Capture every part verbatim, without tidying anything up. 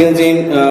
བསྟན་འཛིན། ཨ།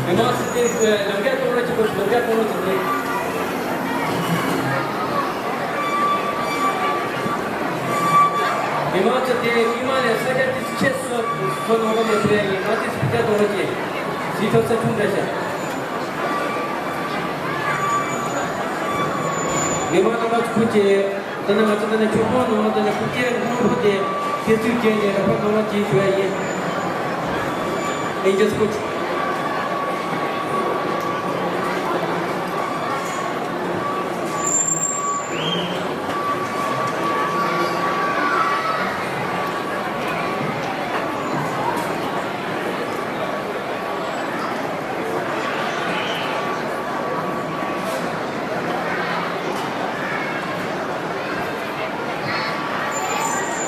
མི་མང་ཚོས་དེ་ལམ་ཁ་གཏོང་རོགས་བྱེད་དགོས། ལམ་ཁ་གཏོང་རོགས་བྱེད་དགོས། མི་མང་ཚོས་དེ་དཀྱུས་མ་ནས་ས་ཆ་དེ་ཆེད་སོ་སོ་ནང་ལོགས་ནས་ཕེབས་ཡིན། ང་ཚོས་ལམ་ཁ་གཏོང་རོགས་བྱེད། ཟིན་ཐོབ་ས་ཆུང་དྲགས་ཤག་མི་མང་རྣམ་པ་ཚོ་ཐུགས་རྗེ་ཆེ། ད་ནི་ང་ཚོ་ད་ནི་ཆོས་ཁང་ནང་ལ་ད་ནི་སྐུ་སྐྱེ་སྔོན་པོ་དེ་སྐྱེ་ཚུལ་བརྒྱད་ནས་རོགས་པ་གནང་རོགས་གྱིས་ཞུ་ཡ་ཡིན། ཨིན་ཇི་སྐུ།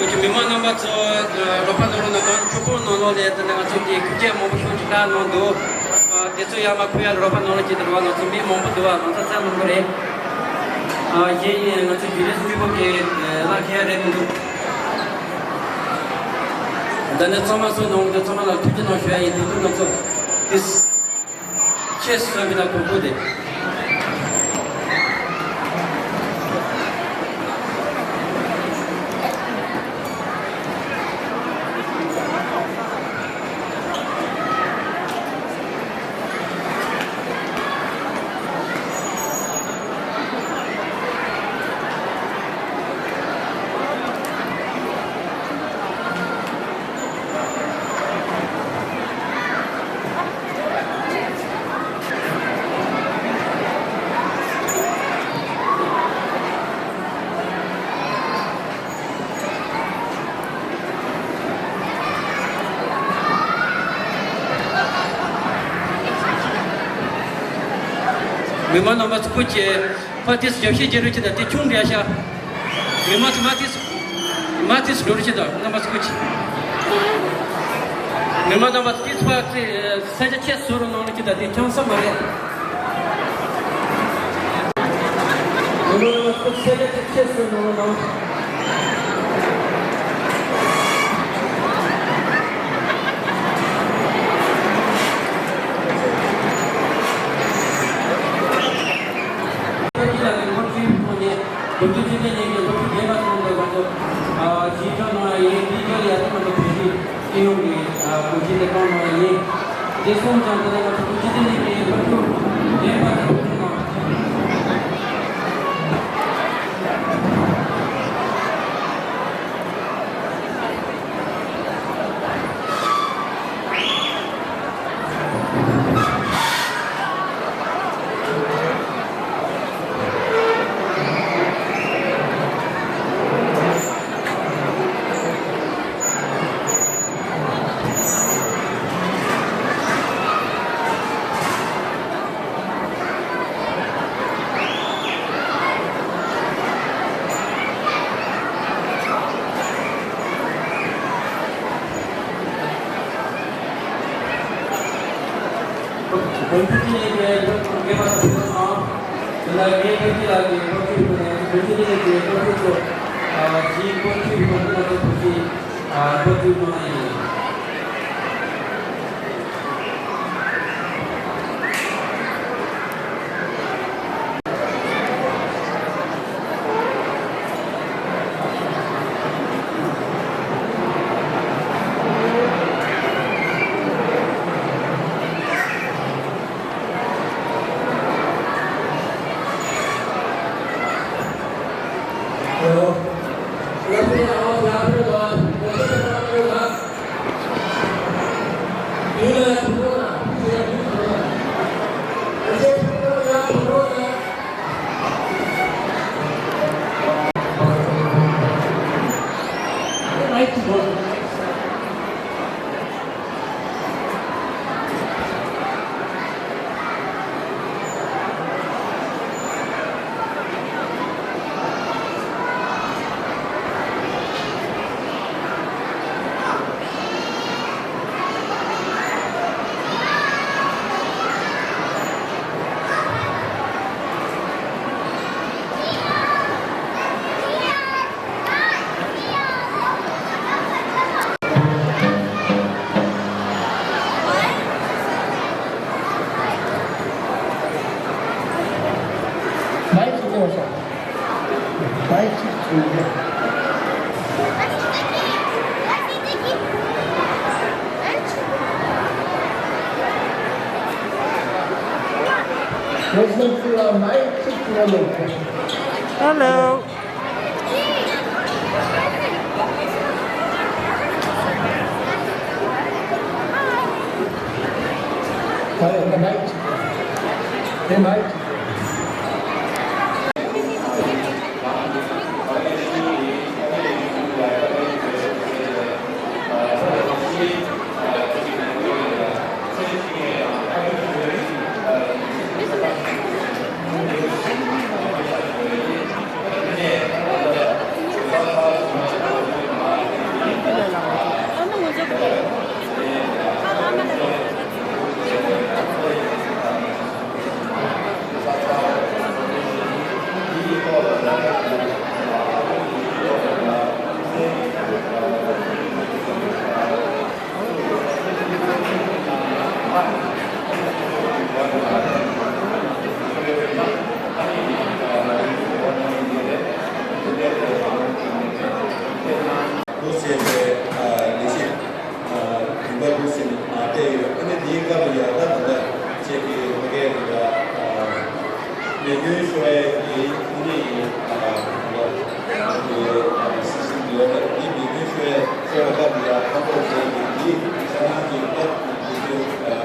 ཁོ་ཚོ་མི་ མི་མང་རྣམ་པ་ཚོ་རོགས་པ་གནང་རོགས་གནང་། གང་ཁྱོད་པོ་ནང་ལོགས་ལས་དེ་ནས་ང་ཚོ་གི་ཁུར་ཆས་མང་པོ་ཤོག་ཅིག་ཁ་གནང་འདུག་དེ་ཚོ་ཡར་མར་ཁུར་ཡག་ལ་རོགས་པ་གནང་རོགས་གྱིས། དེ་རོགས་ང་ཚོ་མི་མང་པོ་འདུག་བ། ང་ཚོ་ཚད་མང་པོ་རེད། གཞན་ཡིན་ང་ཚོ་རྒྱུན་ལས་སུ་མི་ཕོག་གི་ལག་ཁྱེར་རེད་མི་འདུག་དེ་ནས་ཚང་མ་སོ་ནང་གི་ཚང་མ་ལ་ཐུགས་རྗེ་གནང་ཞུ་ཡ་ཡིན། དེ་ཚོ་ང་ཚོ་དེ། ཁྱེད་བཟོས་པའི་ནང་གོ་དགོས་ཏེ། མི་མང་རྣམ་པ་ཚོ་སྐུ་མཁྱེན། ཕར་དེ་ཞབས་ཕྱི་བྱེད་རོགས་བྱེད་དང་། དེ་ཆུང་འདྲ་ཤག་མི་མང་ཚོ་མར་དེ་མར་དེ་འགྲོ་རོགས་བྱེད་དང་། རྣམ་པ་སྐུ་མཁྱེན། མི་མང་རྣམ་པ་ཚོ་དེ་ཕར་ས་ཆ་ཁྱེད་བཟོ་རོགས་གནང་རོགས་བྱེད་དང་། དེ་ཆང་ས་མ་རེད། མི་མང་རྣམ་པ་ཚོ་ས་ཆ་དེ་ཁྱེད་བཟོ་གནང་རོགས་གནང་། བོད་ཀྱི་ལ་ལུང་པ་ཆུའི་ཕུག་ནས་བོད་ཀྱི་སྤྱི་ཚོགས་ཉིད་ཀྱི་སློབ་ཕྲུག་རྒན་པ་ཚོ་འདུ་བ་ཚོ་ཞིག་ཆོག་གནང་བ་ཡིན། དེའི་རྒྱུ་ལ་ཡ་ཐུབ་མ་ཐུབ་བོད་ཀྱི་སྤྱི་ཡོངས་ཀྱི་གོ་སྒྲིག་དེ་གཏོང་གནང་བ་ཡིན། དེ་སོང་ཙང་དེ་ལ་ང་ཚོ་བོད་ཀྱི་སྤྱི་ཚོགས་ཉིད་ཀྱི་སློབ་ཕྲུག་རྒན་པ་ཚོ་ཐུག་གནང་། Hello. མི་རྒྱུན་ཤོར་ཡས་ཀྱི་ཨ་ནི་ཨ་ཨ་སི་སི་ཡོད་རེད། དེ་མི་རྒྱུན་ཤོར་ཡས་ཤོར་བ་ལྟར་ཡ་ཁམས་པོ་བྱས་ཀྱི་དེ་ས་ནང་གི་སྟབས་ཀྱི་དེ་ཨ་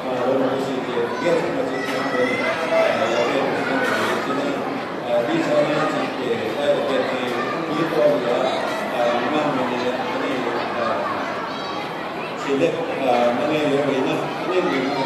ཨ་རོ་མ་ཞིག་གི་དགེ་ཚང་མ་ཅིག་ཁྱེད་རང་ཚོ་ནས་ཨ་ཡར་རྒྱས་གཏོང་གི་ཡོད་ཅེ་ན། ཨ་འདི་ས་ནང་ཅིག་གི་ཨ་ཡར་རྒྱས་གཏོང་ཡས་ཀྱི་ཐོག་ལ་ཨ་མི་མང་ངོས་ནས་ཨ་ནི་ཨ་ཞལ་འདེབས་ཨ་གནང་མཁན་ཡོད་པ་ཡིན་ན་ཨ་ནི་མི་